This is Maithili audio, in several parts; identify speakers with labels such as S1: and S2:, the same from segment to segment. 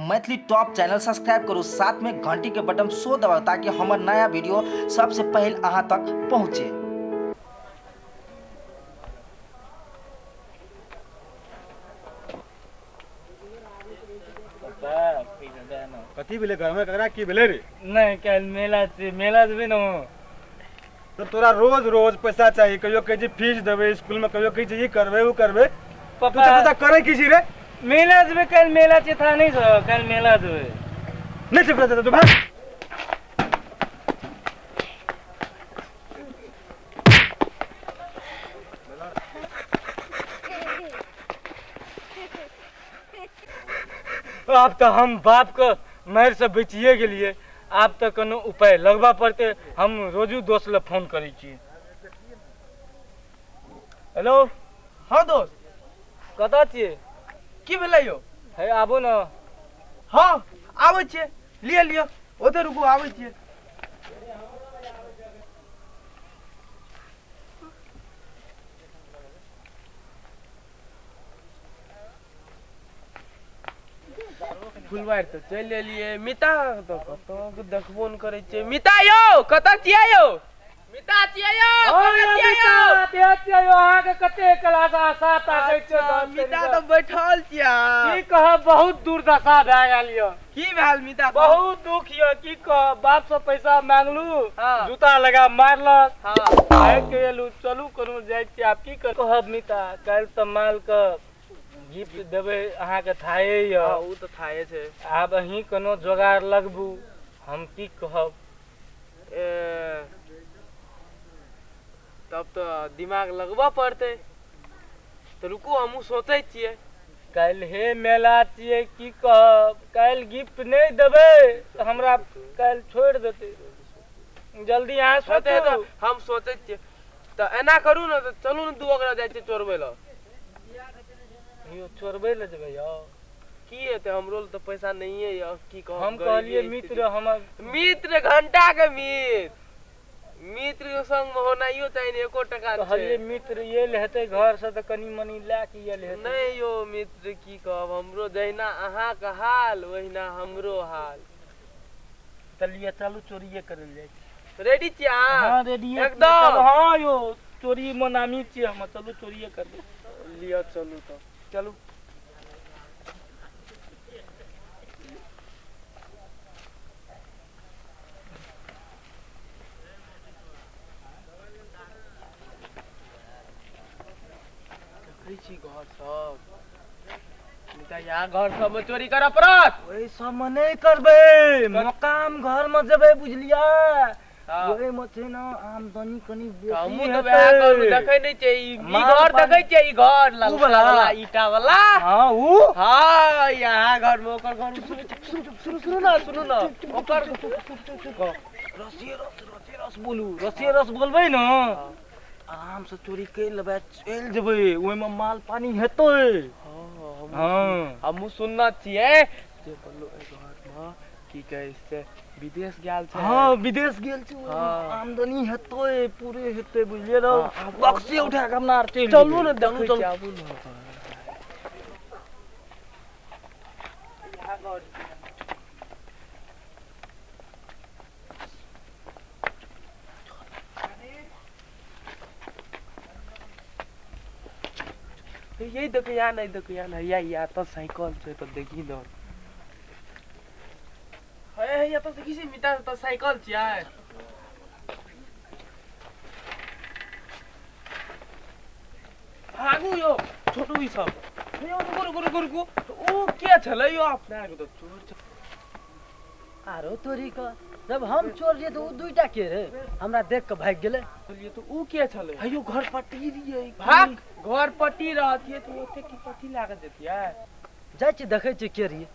S1: मैथिली टॉप चैनल सब्सक्राइब करू, साथ में घंटी के बटन सो दबाउ ताकि हमर नया वीडियो सबसे पहले अहाँ तक पहुँचे।
S2: कथी भेलै घरमे, ककरा की भेलै रे?
S3: नहि, काल्हि मेला छै, मेला जेबै ने।
S2: तो तोरा रोज रोज पैसा चाही, कहियो कहै छी फीस देबै स्कूल में, कहियो कहै छी ई करबै ओ करबै।
S3: पप्पा,
S2: तू तऽ पैसा करै की छी रे?
S3: मेला जेबै, काल्हि मेला छै, था नहि छौ, काल्हि मेला जेबै।
S2: नहि छै पैसा तऽ भाग।
S3: आब तऽ हम बापके मारिसँ बचिए गेलियै, आब तऽ कोनो उपाय लगबऽ पड़तै। हम रोजू दोस्त लए फोन करै छी। हेलो।
S4: हँ दोस्त।
S3: कतऽ छियै?
S4: की भेलै यौ?
S3: हे आबू ने।
S4: हँ आबै छियै, लिअ लिअ, ओतऽ रुकू, आबै छियै। फुलवारि तऽ चलि एलियै, मिता तऽ कतऽ देखबो नहि करै छियै। मिता यौ, कतऽ छियै यौ? मिता छियै यौ? कतऽ छियै यौ?
S3: अहाँके कते क्लास आशा ताकै छियै।
S4: अच्छा, मिता तऽ बैठल छियै।
S3: की कहब, बहुत दुर्दशा भए गेल यऽ।
S4: की भेल मिता?
S3: बहुत दुख यऽ, की कहब, बाप से पैसा मांगलू,
S4: हाँ।
S3: जूता लगा मारलक,
S4: हँ
S3: भागि के एलू। चलू कोनो जाइ छी, आब की कर कहब मिता, काल्हि तऽ माल के गिफ्ट देबै, अहाँके थाहे यऽ।
S4: हँ, ओ तऽ थाहे छै।
S3: आब अहीं कोनो जोगाड़ लगबू, हम की कहब।
S4: ए, तब तऽ दिमाग लगबऽ पड़तै, तऽ रुकू, हमहूँ सोचै छियै।
S3: काल्हि मेला छियै, की कहब, काल्हि गिफ्ट नहि देबै तऽ हमरा काल्हि छोड़ि देतै। जल्दी अहाँ
S4: हेतै
S3: सोचू।
S4: तऽ हम सोचै छियै, तऽ एना करू ने, तऽ चलू ने, दू ओकरा जाइ छियै चोरबै लए।
S3: यौ, चोरबै लए जेबै यौ?
S4: की हेतै, हमरो लग तऽ पैसा नहिये यऽ, की कहब,
S3: हम
S4: गरीबी
S3: कहलियै
S4: स्थिति।
S3: मित्र हमर।
S4: मित्र घंटा के मित्र, मित्र के संग मे होनाइयो चाही ने, एको टका नहि
S3: कहलियै
S4: छै।
S3: मित्र आयल हेतै घरसँ तऽ कनि मनि लए के आयल हेतै।
S4: नहि यौ मित्र, की कहब, हमरो जहिना अहाँके हाल ओहिना हमरो हाल।
S3: तऽ लिअ, चलू, चोरिये करै लए जाइ छी।
S4: रेडी छियै अहाँ?
S3: हँ, रेडी।
S4: एकदम?
S3: हँ यौ, चोरी मे नामी छियै हम, चलू चोरिये करबै।
S4: लिअ, चलू तऽ
S3: चलू।
S4: देखै छी घर सब मिता, यहाँ घर सब में चोरी करऽ पड़त।
S3: ओहि सबमे नहि करबै, मकाम घर मे जेबै, बुझलियै?
S4: हाँ।
S3: ओहि मे छै ने आमदनी कनि बेसी
S4: हमहूँ तऽ वएह कहलहुँ,
S3: हेतै।
S4: देखै नहि छियै ई ई
S3: माल
S4: घर?
S3: पानी-
S4: देखै छियै ई घर?
S3: उ
S4: ललका
S3: वाला?
S4: वाला, ईटा वाला।
S3: हँ, उ।
S4: हाँ, यहाँ घर में, ओकर घर में। सुनू सुनू सुनू ना, सुनू ना, ओकर
S3: रसे रस, रसे रस बोलू, रसे रस बोलबै ने, आराम से चोरी करि लेबै, चलि जेबै, ओहिमे माल पानी हेतै। हँ,
S4: हमहूँ सुनने छियै जे बोलू एहि घरमे की कहै से विदेश गेल छै।
S3: हँ, विदेश गेल छै, ओहिमे
S4: हाँ।
S3: आमदनी हेतै, पूरे हेतै, बुझलियै ने?
S4: हाँ, आब-
S3: बक्से उठा कऽ अपना आर चलि
S4: चलू
S3: जेबै।
S4: ने,
S3: चलू।
S4: देखै
S3: चलू
S4: छियै, आबू ने। यही देखिया, नहि देखिया ने, हैया या तऽ साइकिल छै, तऽ देखी ने, हे हैया तऽ देखी छै मिता, तऽ साइकिल छियै। भागू यौ छोटू, ई सब यौ, रुकू रुकू रुकू रुकू, ओ के छलै यौ? अपना आरके तऽ चोर छै।
S5: आरो तोरी के, जब हम चोर रहियै तऽ ओ दुइटा के रे हमरा देख के भागि गेलै।
S4: बोलिए तऽ ऊ के छलै?
S3: हेयो, घर पट्टी रहियै।
S4: भाग, घर पट्टी रहतियै तऽ ओते की कथी लागत जतियै?
S5: जाइ छी, देखै छियै के रहियै।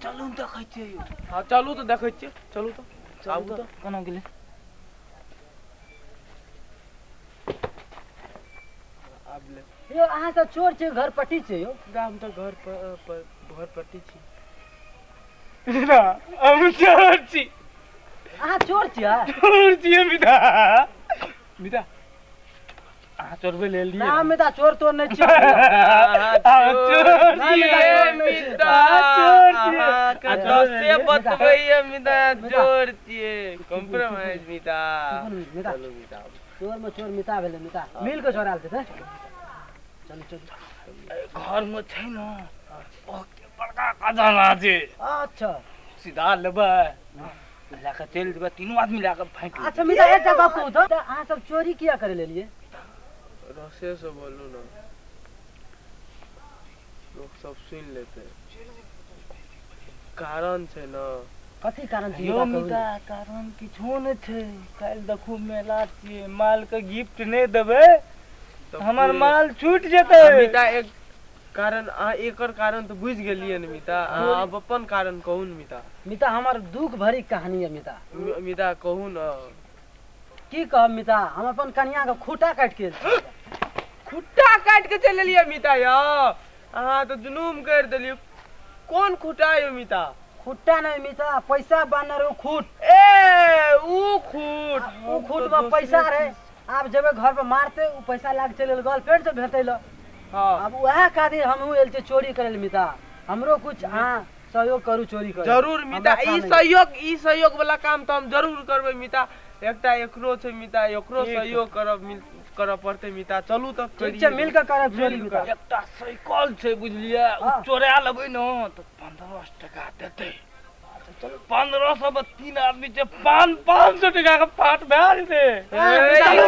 S3: चलू ने, देखै छियै यौ।
S4: हँ, चलू तऽ देखै छियै, चलू तऽ, आबू तऽ।
S3: केना गेलै?
S4: आब ले।
S5: यौ, अहाँ सब चोर छियै, घर पट्टी छियै यौ?
S4: हम तऽ घर पर घर पट्टी छी।
S3: हम चोर छी।
S5: अहाँ चोर छियै?
S3: चोर छियै मिता, मिता। अहाँ चोरबै लेल
S5: ना मिता चोर तोर नहि छियै।
S3: चोर
S4: छियै मिता,
S3: चोर छियै।
S4: अहाँके दसे बतबैये मिता, चोर छियै। कॉम्प्रोमाइज मिता।
S5: मिता
S4: चलू मिता।
S5: चोर में चोर मिता भेलै मिता, मिल के चोरायल छै। चलू चलू।
S3: घर में छै ने बहुते बड़का खजाना छै।
S5: अच्छा
S3: सीधा लेबै लए कऽ चलि जेबै, तीनू आदमी लए कऽ फाँकि।
S5: अच्छा मिता एकटा गप कहू तऽ अहाँ सब चोरी किया करे लेलियै?
S4: रसे से बोलू ना, लोक सब सुनि लेते। कारण छै ना।
S5: कथी कारण छै?
S3: यौ मिता कारण किछो नहि छै। काल्हि देखू मेला छियै, माल के गिफ्ट नहि देबै
S4: तऽ
S3: हमर माल छूटि जेतै।
S4: मिता एक कारण अहाँ एकर कारण तऽ बुझि गेलियै ने मिता, अहाँ आब अपन कारण कहू ने मिता।
S5: मिता हमर दुख भरी कहानी है मिता।
S4: मिता कहू ने।
S5: की कहब मिता, हम अपन कनिया के खूटा काटि के।
S4: खुट्टा काटि के चलि एलियै मिता यौ, अहाँ तऽ जुलूम करि देलियै। कोन खुट्टा यौ मिता?
S5: खुट्टा नहीं मिता, पैसा बानर ओ खूट।
S4: ए ऊ खूट,
S5: ऊ खूट में पैसा रहे, आब जेबै घर पर मारते ऊ पैसा लाग चलि गेल गर्लफ्रेंड से भेटै ल।
S4: हाँ
S5: आब वएह खातिर हमहूँ एल छियै चोरी करै लए मिता, हमरो कुछ अहाँ सहयोग करू चोरी करै।
S4: जरूर मिता, ई सहयोग, ई सहयोग वाला काम तऽ हम जरूर करबै मिता। एकटा एकरो छै मिता, एकरो सहयोग करब करऽ पड़तै मिता। चलू तऽ
S5: ठीक छै, मिल के करब चोरी मिता।
S3: एकटा साइकिल छै बुझलियै, ओ चोरा लेबै ने तऽ 1500 टका देतै। 1500 में 3 आदमी छै, 500-500 टका के फाट भए जेतै।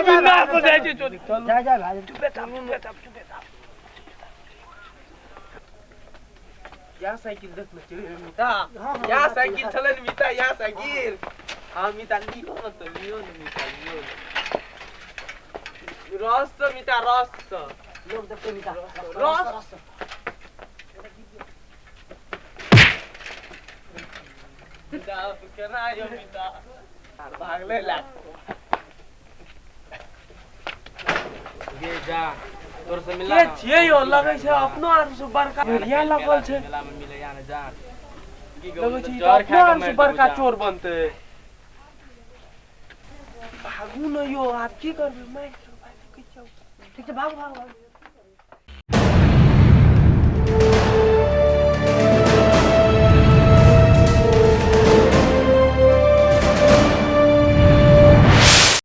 S3: बिंदास हो जाइ छै चोरी।
S5: जा जा भाई,
S3: चुपे चाप चुपे चाप चुपे चाप।
S4: या साइकिल देखने छियै मिता, या साइकिल छलै ने मिता, या साइकिल। हाँ मिता लियो न तऽ, लियो न मिता, लियो न। रस से मिता, रस से
S5: लोग देखते मिता,
S4: रस। मिता केना यौ मिता भागले लाग
S3: गे जा तोर से मिला
S4: के छियै यौ? लगै छै अपनो आर से बड़का भेड़िया लगल छै।
S3: मेला में मिले या ने जा,
S4: लगै छै ई तऽ अपनो आर से बड़का चोर बनतै। भागू न यौ, आब की करबै? मारि भागू।
S5: ठीक छै, भागू भागू भागू।